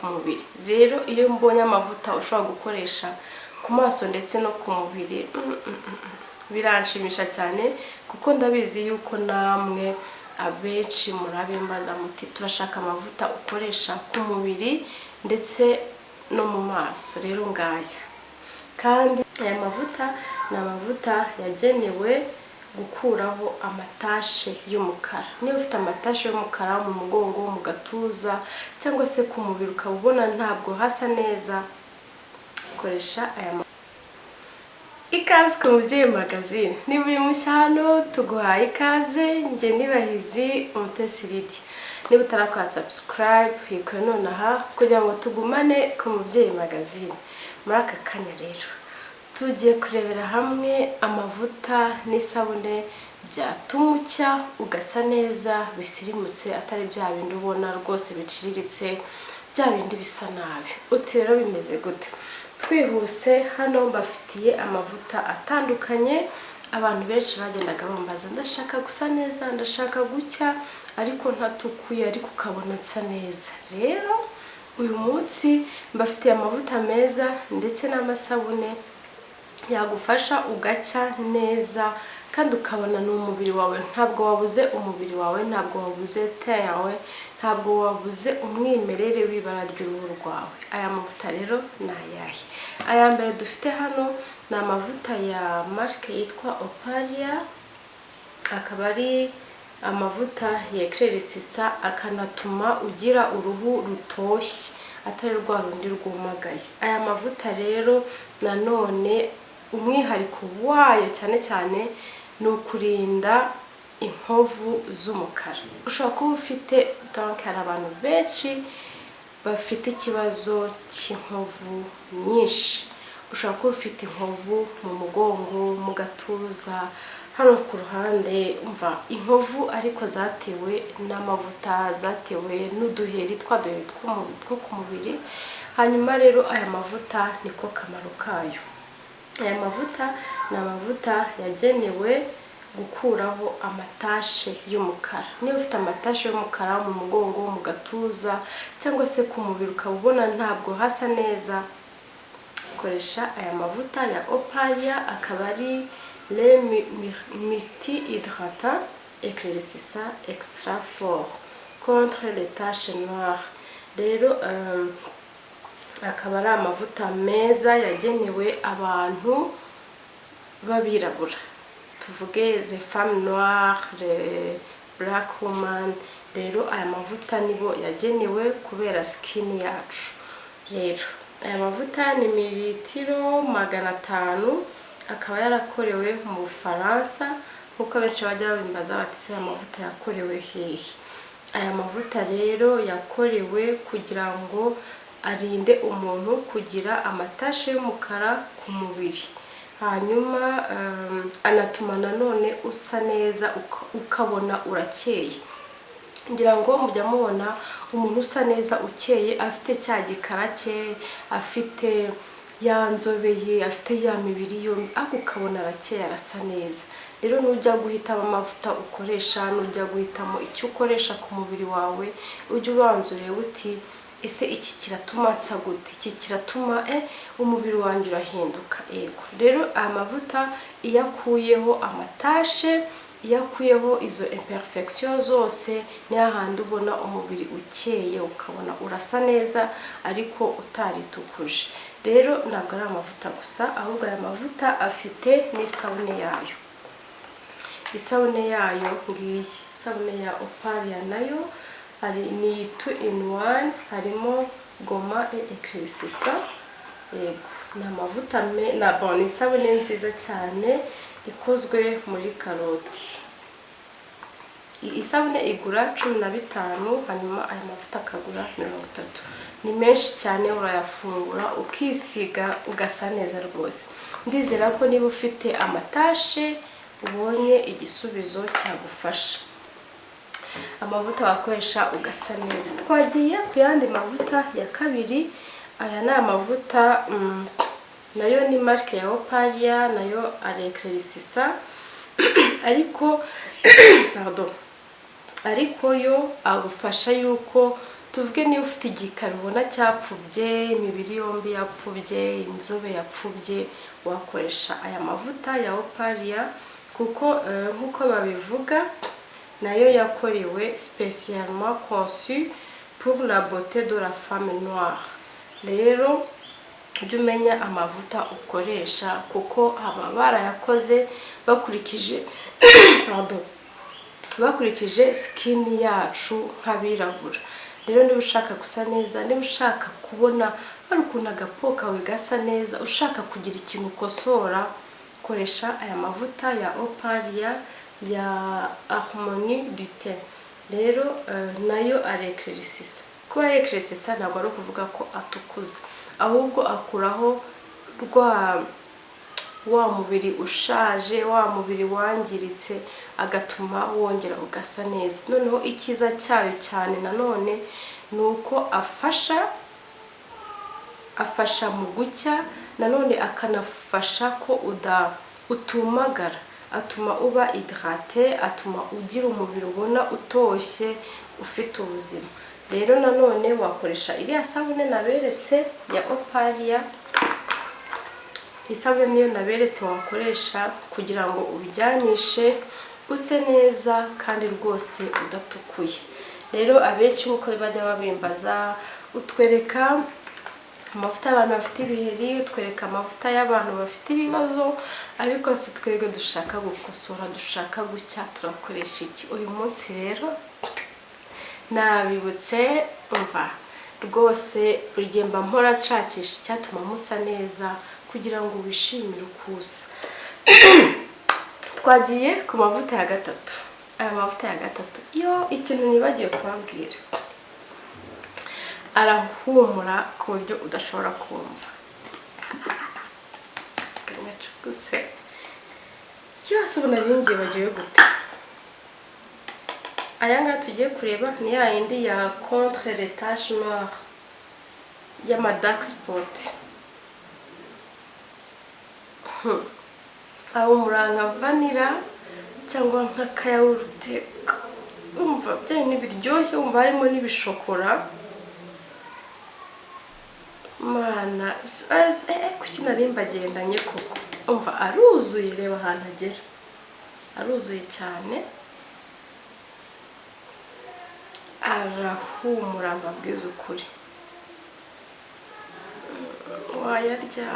Ku mubiri rero, iyo mbonye amavuta ushobora gukoresha ku maso ndetse no ku mubiri, biranshimisha cyane, kuko ndabizi yuko namwe abenshi murabimbaza muti: "Turashaka amavuta ukoresha ku mubiri ndetse no mu maso." Rero ngaya. Kandi aya mavuta ni amavuta yagenewe gukuraho amatache y'umukara. Niba ufite amatache y'umukara mu mugongo, mu gatuza cyangwa se ku mubiri, ukaba ubona ntabwo hasa neza, koresha aya. Ikaze ku Mubyeyi Magazine. Niba uri mushya hano, tuguhaye ikaze. Njye nibahizi Umutesi Lydia. Niba utarakora subscribe, yikore nonaha kugira ngo tugumane ku Mubyeyi Magazine. Muri aka kanya rero tugiye kurebera hamwe amavuta n'isabune byatuma ucya, ugasa neza, bisirimutse, atari bya bindi ubona rwose biciriritse, bya bindi bisa nabi. Uti: "Rero bimeze gute?" Twihuse, hano mbafitiye amavuta atandukanye. Abantu benshi bagendaga bambaza: "Ndashaka gusa neza, ndashaka gucya ariko ntatukuye, ariko ukabona nsa neza." Rero uyu munsi mbafitiye amavuta meza ndetse n'amasabune yagufasha ugacya neza, kandi ukabona ni umubiri wawe, ntabwo wabuze umubiri wawe, ntabwo wabuze teint yawe, ntabwo wabuze umwimerere w'ibara ry'uruhu rwawe. Aya mavuta rero ni ayahe? Aya mbere dufite hano ni amavuta ya marque yitwa Opalia, akaba ari amavuta y'éclaircissa, akanatuma ugira uruhu rutoshye, atari rwa rundi rwumagaye. Aya mavuta rero nanone umwihariko wayo cyane cyane ni ukurinda inkovu z'umukara ushobora kuba ufite. Donc hari abantu benshi bafite ikibazo cy'inkovu nyinshi. Ushobora kuba ufite inkovu mu mugongo, mu gatuza, hano ku ruhande, umva, inkovu ariko zatewe n'amavuta, zatewe n'uduheri, twa duheri two ku mubiri. Hanyuma rero aya mavuta niko kamaro kayo. Aya mavuta ni amavuta yagenewe gukuraho amatache y'umukara. Niba ufite amatache y'umukara mu mugongo, mu gatuza cyangwa se ku mubiri, ukaba ubona ntabwo hasa neza, koresha aya mavuta ya Opalia, akaba ari le multi hydratant éclaircissant extra fort contre les taches noires. Rero akaba ari amavuta meza yagenewe abantu b'abirabura, tuvuge les femmes noires, les black woman. Rero aya mavuta nibo yagenewe kubera skin yacu. Rero aya mavuta ni mililitiro 500, akaba yarakorewe mu Bufaransa, nk'uko abenshi bajya babimbaza bati: "Se aya mavuta yakorewe hehe?" Aya mavuta rero yakorewe kugira ngo arinde umuntu kugira amatache y'umukara ku mubiri, hanyuma anatuma nanone usa neza, ukabona urakeye. Ngira ngo mujya mubona umuntu usa neza, ukeye, afite cya gikara cye, afite ya nzobe ye, afite ya mibiri yombi, ariko ukabona arakeye, arasa neza. Rero nujya guhitamo amavuta ukoresha, nujya guhitamo icyo ukoresha ku mubiri wawe, ujye ubanza urebe uti: "Ese iki kiratuma nsa gute? Iki kiratuma umubiri wanjye urahinduka?" Yego. Rero aya mavuta iyo akuyeho amatache, iyo akuyeho izo imperfection zose, ni hahandi ubona umubiri ukeye, ukabona urasa neza ariko utaritukuje. Rero ntabwo ari amavuta gusa, ahubwo aya mavuta afite n'isabune yayo. Isabune yayo ngiyi, isabune ya Opalia nayo hari ni two in one, harimo gommant et éclaircissant. Yego, ni amavuta me na bon, ni isabune nziza cyane ikozwe muri karoti. Isabune igura 15, hanyuma aya mavuta akagura 30. Ni menshi cyane, urayafungura ukisiga, ugasa neza rwose. Ndizera ko niba ufite amatache, ubonye igisubizo cyagufasha, amavuta wakoresha ugasa neza. Twagiye ku yandi mavuta ya kabiri. Aya ni amavuta nayo ni marque ya Opalia, nayo ar'éclaircissa ariko, pardon, ariko yo agufasha yuko tuvuge Tuvuge niba ufite igikara ubona cyapfubye, imibiri yombi yapfubye, inzobe yapfubye, wakoresha aya mavuta ya Opalia, kuko nk'uko babivuga nayo yakorewe spécialement conçu pour la beauté de la femme noire. Rero ujye umenya amavuta ukoresha, kuko aba barayakoze bakurikije, pardon, bakurikije skin yacu nk'abirabura. Rero niba ushaka gusa neza, niba ushaka kubona hari ukuntu agapo kawe gasa neza, ushaka kugira ikintu ukosora, koresha aya mavuta ya Opalia ya Harmonie du Teint. Rero nayo aréclaircissa. Kuba aréclaircissa ntabwo ari ukuvuga ko atukuza, ahubwo akuraho rwa wa mubiri ushaje, wa mubiri wangiritse, agatuma wongera ugasa neza. Noneho icyiza cyayo cyane nanone ni uko afasha mu gucya, nanone akanafasha ko utumagara, atuma uba hydraté, atuma ugira umubiri ubona utoshye, ufite ubuzima. Rero nanone wakoresha iriya sabune naberetse ya Opalia. Isabune niyo naberetse wakoresha kugira ngo ubijyanishe, use neza kandi rwose udatukuye. Rero abenshi nk'uko bajya babimbaza, utwereka amavuta y'abantu bafite ibiheri, utwereka amavuta y'abantu bafite ibibazo, ariko si twebwe dushaka gukosora, dushaka gucya, turakoresha iki? Uyu munsi rero nabibutse. Umva rwose, buri gihe mba mpora nshakisha icyatuma musa neza kugira ngo wishimire uko usa. Twagiye ku mavuta ya gatatu. Aya mavuta ya gatatu yo, ikintu nibagiwe kubabwira, arahumura ku buryo udashobora kumva. Gacuguse cyose ubu nari mbyibagiwe gute? Aya ngaya tugiye kureba ni ya yindi ya contre les taches noires, y'ama dark spot. Ahumura nka vanilla cyangwa nk'akayawurute. Wumva bya bintu biryoshye, wumva harimo n'ibishokora. Mana, kuki nari mbagendanye koko? Umva, aruzuye, reba ahantu agera, aruzuye cyane, arahumura. Mbabwiza ukuri, wayarya.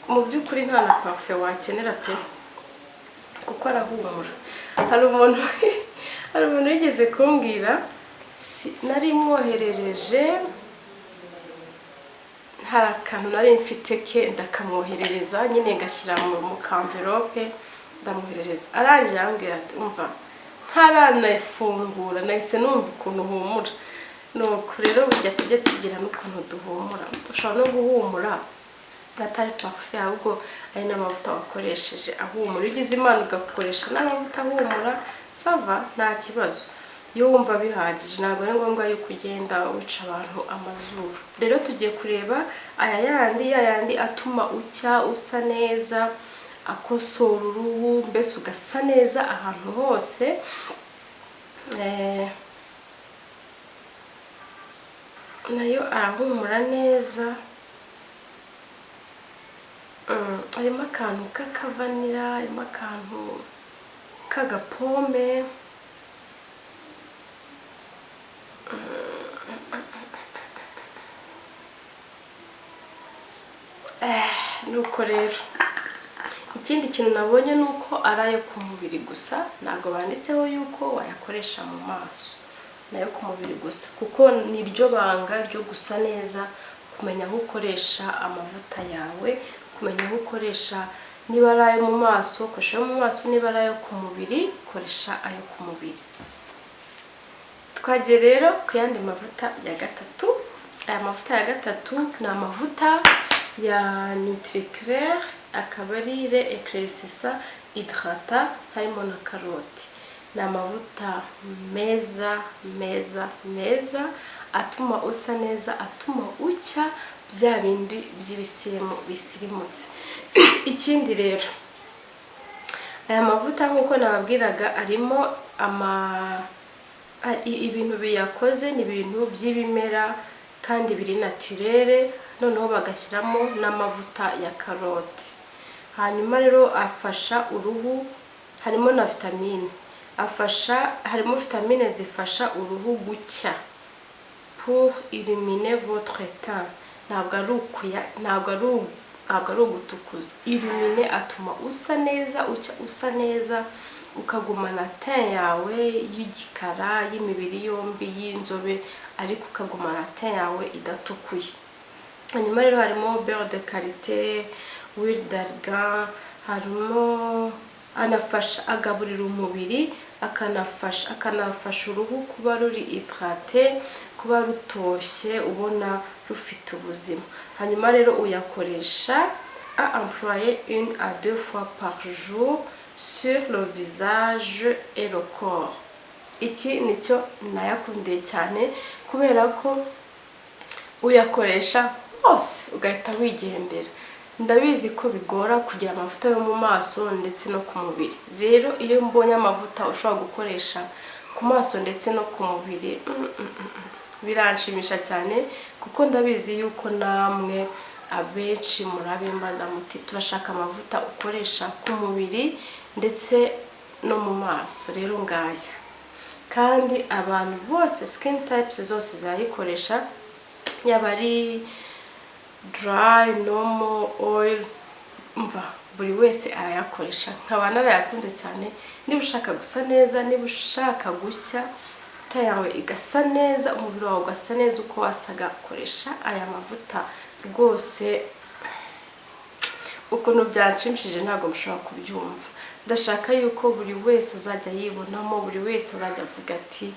Mu by'ukuri nta na parufe wakenera pe, kuko arahumura. Hari umuntu wigeze kumbwira, nari mwoherereje, hari akantu nari mfite ke, ndakamwoherereza nyine, ngashyira mu ka enveloppe, ndamwoherereza. Arangije arambwira ati: "Umva, ntaranafungura nahise numva ukuntu uhumura." Nuko rero burya tujye tugira n'ukuntu duhumura. Ushobora no guhumura atari parufe, ahubwo ari n'amavuta wakoresheje ahumura. Iyo ugize Imana ugakoresha n'amavuta ahumura, ça va, nta kibazo. Iyo wumva bihagije, ntabwo ari ngombwa yuko ugenda wica abantu amazuru. Rero tugiye kureba aya yandi, ya yandi atuma ucya, usa neza, akosora uruhu, mbese ugasa neza ahantu hose. Nayo arahumura neza. Harimo akantu k'akavanilla, harimo akantu k'agapome. Nuko rero ikindi kintu nabonye ni uko ari ayo ku mubiri gusa, ntabwo banditseho yuko wayakoresha mu maso. Ni ayo ku mubiri gusa, kuko ni ryo banga ryo gusa neza: kumenya aho ukoresha amavuta yawe, kumenya aho ukoresha. Niba ari ayo mu maso, koresha ayo mu maso; niba ari ayo ku mubiri, koresha ayo ku mubiri. Twagiye rero ku yandi mavuta ya gatatu. Aya mavuta ya gatatu ni amavuta ya Nutriclair, akaba ari lait éclaircissant hydratant, harimo na karoti. Ni amavuta meza meza meza, atuma usa neza, atuma ucya. Bya bindi by'ibisirimu bisirimutse. Ikindi rero, aya mavuta nk'uko nababwiraga arimo ama ibintu biyakoze ni ibintu by'ibimera kandi biri naturel, noneho bagashyiramo n'amavuta ya karoti. Hanyuma rero afasha uruhu, harimo na vitamine afasha, harimo vitamine zifasha uruhu gucya, pour illuminer votre teint. Ntabwo ari ukuya, ntabwo ari ugutukuza. Illuminer, atuma usa neza, ucya usa neza, ukagumana teint yawe y'igikara, y'imibiri yombi, y'inzobe, ariko ukagumana teint yawe idatukuye. Hanyuma rero harimo beurre de karité, huile d'argan, harimo anafasha, agaburira umubiri, akanafasha uruhu kuba ruri hydraté, kuba rutoshye, ubona rufite ubuzima. Hanyuma rero uyakoresha à employer une à deux fois par jour sur le visage et le corps. Iki nicyo nayakundiye cyane, kubera ko uyakoresha hose ugahita wigendera. Ndabizi ko bigora kugira amavuta yo mu maso ndetse no ku mubiri. Rero iyo mbonye amavuta ushobora gukoresha ku maso ndetse no ku mubiri, biranshimisha cyane, kuko ndabizi yuko namwe abenshi murabimbaza muti: "Turashaka amavuta ukoresha ku mubiri ndetse no mu maso." Rero ngaya, kandi abantu bose, skin types zose zirayikoresha, yaba ari dry, normal, oil, mva buri wese arayakoresha. Nkaba narayakunze cyane. Niba ushaka gusa neza, niba ushaka gushya, teint yawe igasa neza, umubiri wawe ugasa neza uko wasaga, koresha aya mavuta rwose. Ukuntu byanshimishije ntabwo mushobora kubyumva. Ndashaka yuko buri wese azajya yibonamo, buri wese azajya avuga ati: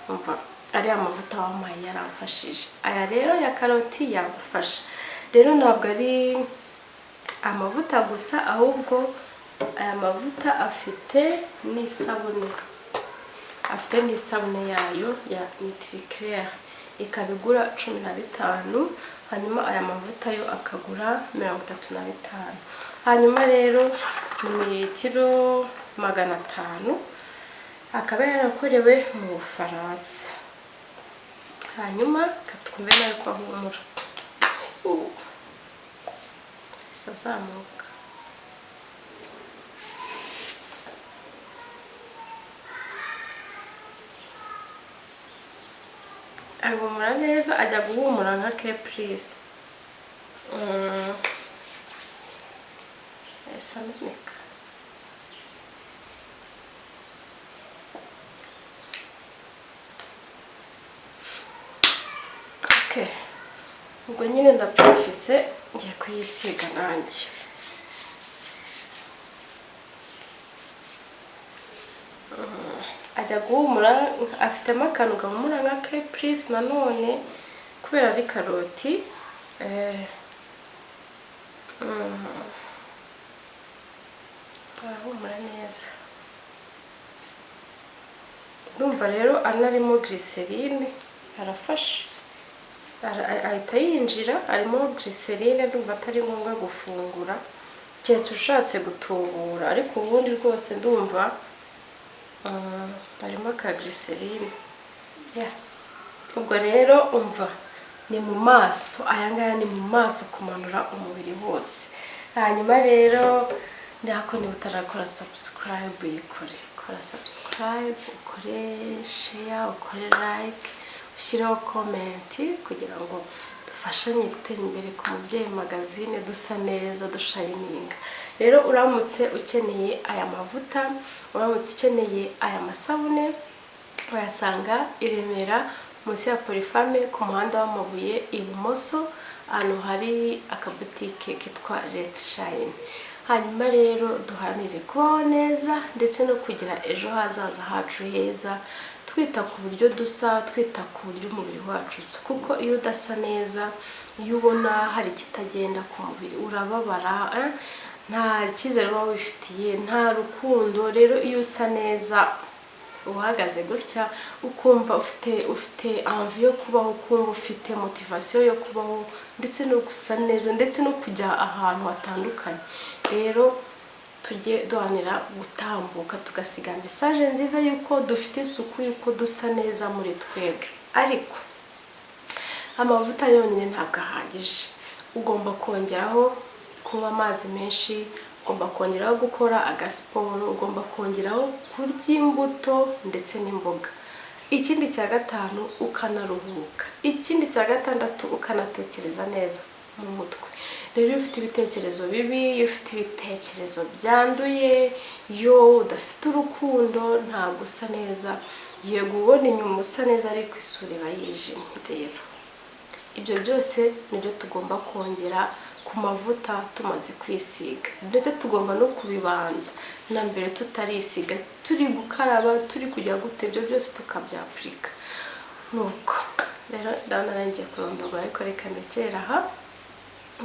"Umva, ariya mavuta wampaye yaramfashije." Aya rero ya karoti yagufasha. Rero ntabwo ari amavuta gusa, ahubwo aya mavuta afite n'isabune, afite n'isabune yayo ya Nutricare, ikaba igura 15, hanyuma aya mavuta yo akagura 35. Hanyuma rero ni mililitiro 500, akaba yarakorewe mu Bufaransa. Hanyuma twumve nawe ko ahumura, azamuka. Ahumura neza, ajya guhumura nka Caprice. Asa ameneka. Okay. Ubwo nyine ndaprofise, ngiye kuyisiga nanjye. Ajya guhumura, afitemo akantu gahumura nka Caprice nanone kubera ari karoti. Arahumura neza. Ndumva rero anarimo glycerine, arafashe, ahita yinjira, arimo glycerine. Ndumva atari ngombwa gufungura, keretse ushatse gutubura, ariko ubundi rwose ndumva harimo ka glycerine. Yeah. Ubwo rero umva, ni mu maso, aya ngaya ni mu maso, kumanura umubiri wose. Hanyuma rero ndako, niba utarakora subscribe, yikore. Kora subscribe, ukore share, ukore like, ushyireho comment, kugira ngo dufashanye gutera imbere ku Mubyeyi Magazine, dusa neza, dushininga. Rero uramutse ukeneye aya mavuta, uramutse ukeneye aya masabune, wayasanga i Remera munsi ya Polifame, ku muhanda w'amabuye ibumoso, ahantu hari akabutike kitwa Let's Shine. Hanyuma rero duharanire kubaho neza ndetse no kugira ejo hazaza hacu heza, twita ku buryo dusa, twita ku buryo umubiri wacu usa, kuko iyo udasa neza, iyo ubona hari ikitagenda ku mubiri, urababara, nta cyizere uba wifitiye, nta rukundo. Rero iyo usa neza Uba uhagaze gutya, ukumva ufite envie yo kubaho, ukumva ufite motivation yo kubaho, ndetse no gusa neza, ndetse no kujya ahantu hatandukanye. Rero tujye duharanira gutambuka tugasiga message nziza y'uko dufite isuku, y'uko dusa neza muri twebwe. Ariko amavuta yonyine ntabwo ahagije. Ugomba kongeraho kunywa amazi menshi, ugomba kongeraho gukora agasiporo, ugomba kongeraho kurya imbuto ndetse n'imboga. Ikindi cya gatanu, ukanaruhuka. Ikindi cya gatandatu, ukanatekereza neza mu mutwe. Rero iyo ufite ibitekerezo bibi, iyo ufite ibitekerezo byanduye, iyo udafite urukundo, ntabwo usa neza. Yego, ubona inyuma usa neza, ariko isura iba yijimye. Rero ibyo byose nibyo tugomba kongera ku mavuta tumaze kwisiga, ndetse tugomba no kubibanza na mbere tutarisiga, turi gukaraba, turi kujya gute, ibyo byose tukabyapurika. Nuko rero ndabona ngiye kurondogora, ariko reka ndekere aha.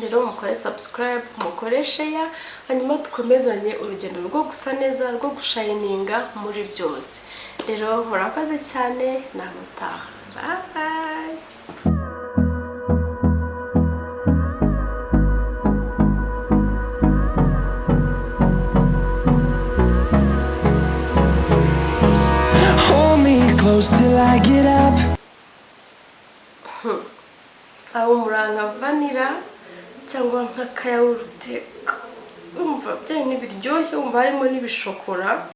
Rero mukore subscribe, mukore share, hanyuma dukomezanye urugendo rwo gusa neza, rwo gushininga muri byose. Rero murakoze cyane, nawe utaha, bye. Hold me close till I get up. Ahumura nka vanilla cyangwa nk'akayawurute, wumva bya bintu biryoshye, wumva harimo n'ibishokora.